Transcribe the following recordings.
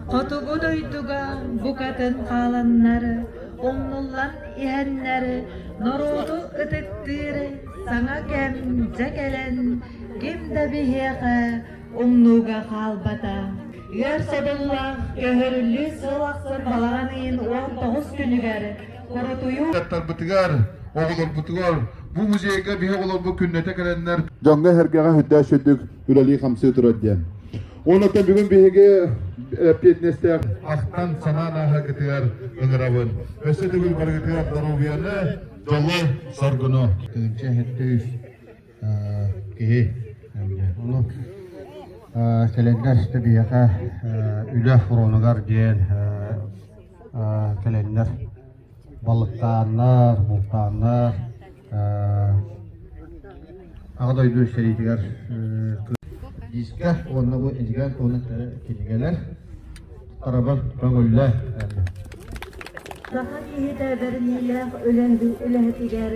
Хотугу дойдуга букатын хааланнар, умнуллан иһэннэр норуоту ытыктыыр саҥа кэм дьэ кэлэн, ким да биһиэхэ умнууга хаалбата. Ыар содуллаах көһөрүллүү сыл ахсын балаҕан ыйын 19 күнүгэр Хоротуйуу Аттарбытыгар, оҕолорбутугар бу музейга биһи оҕолорбут күннэтэ кэлэннэр дьоҥҥо-сэргэҕэ сүрдээх сүрдүк үлэлии-хамсыы турар диэн. Онон бүгүн биһиги эппиэтинэстээх ахтан санаан ааһаргытыгар ыҥырабын. Өссө төгүл барыгытыгар доруобуйаны, дьолу, соргуну. Тыынча 700 киһи. Ону кэлэннэр биһиэхэ үлэ фронугар диэн кэлэннэр балыктааннар, бултааннар Аҕа дойду сэриитигэр диискэ уонна бу эдьигээн туһунан кинигэлэр тарабар көҥүллэ. Саха киһитэ бэриниилээх үлэһитигэр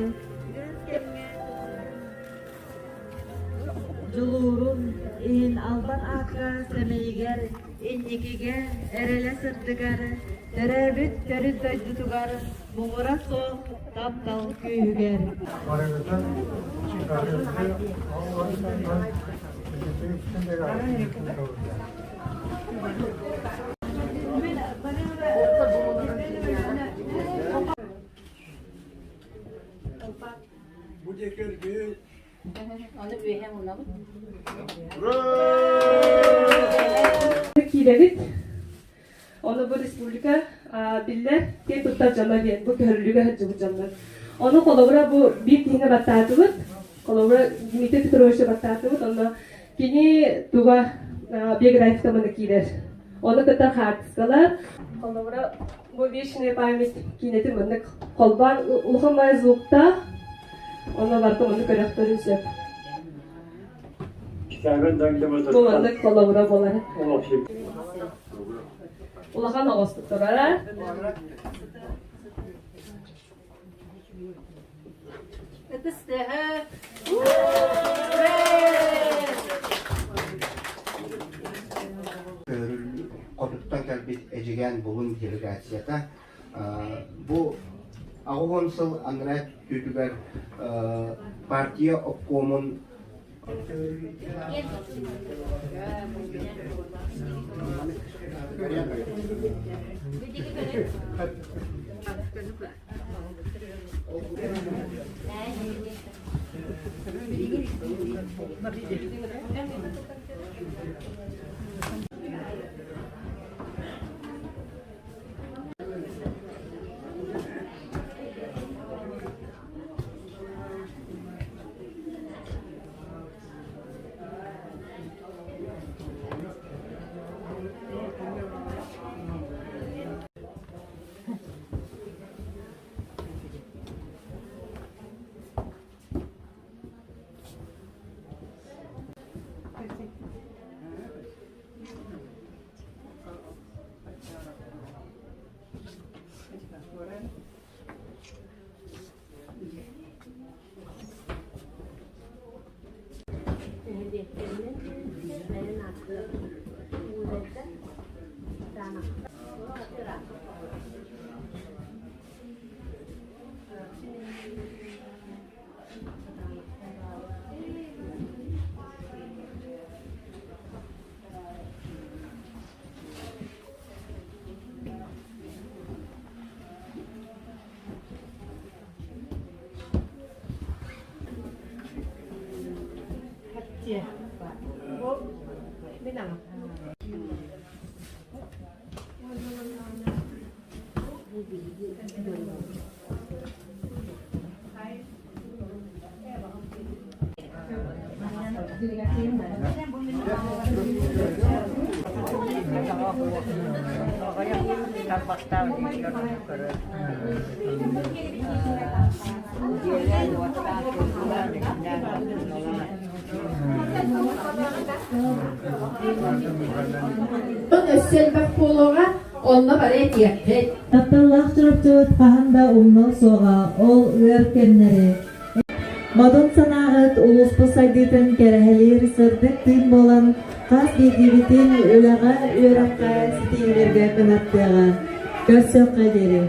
Дьулуурун иһин албан аакка сэмэйигэр, инникигэ эрэлэ сырдыгар, төрөөбүт төрүт дойдутугар муҥура суох таптал күүһүгэр. Бу диэки өлгү Ону үөһэ мунабыт. Киирэбит. Ону бу республика биллэр киэн туттар дьоно диэн бу көһөрүлүүгэ сылдьыбыт дьоннор. Ону холобура бу биир киһини баттаатыбыт. Холобура Дмитрий Петровичы баттаатыбыт. Онно кини туга биографика маны киирэр. Ону кытта хаартыскалар. Холобура бу вечная память киинэтин маннык холбоон улахан баай звуктаах Онно барыта онну көрөхтөрүн сөп. Бу маннык холобура буолар. Улахан оҕостук турара. Ытыстыһы. Хотуттан кэлбит Эдьигээн Булун делегацията Бу 80 сыл анараа өттүгэр партия обкомун Нэһилиэктэринэн бэйэн ааттыыр ууларда өссө элбэх буолуоҕа, онно бары этиэххит. Тапталлаах Чурапчыбыт хаһан да умнуо суоҕа ол ыар кэмнэри. Модун санааҕыт улууспут сайдыытын кэрэһэлиир сырдык тыын буолан, хас биирдиибитин үлэҕэ, үөрэххэ, ситиһиилэргэ кынаттыаҕа. Көрсүөххэ диэри.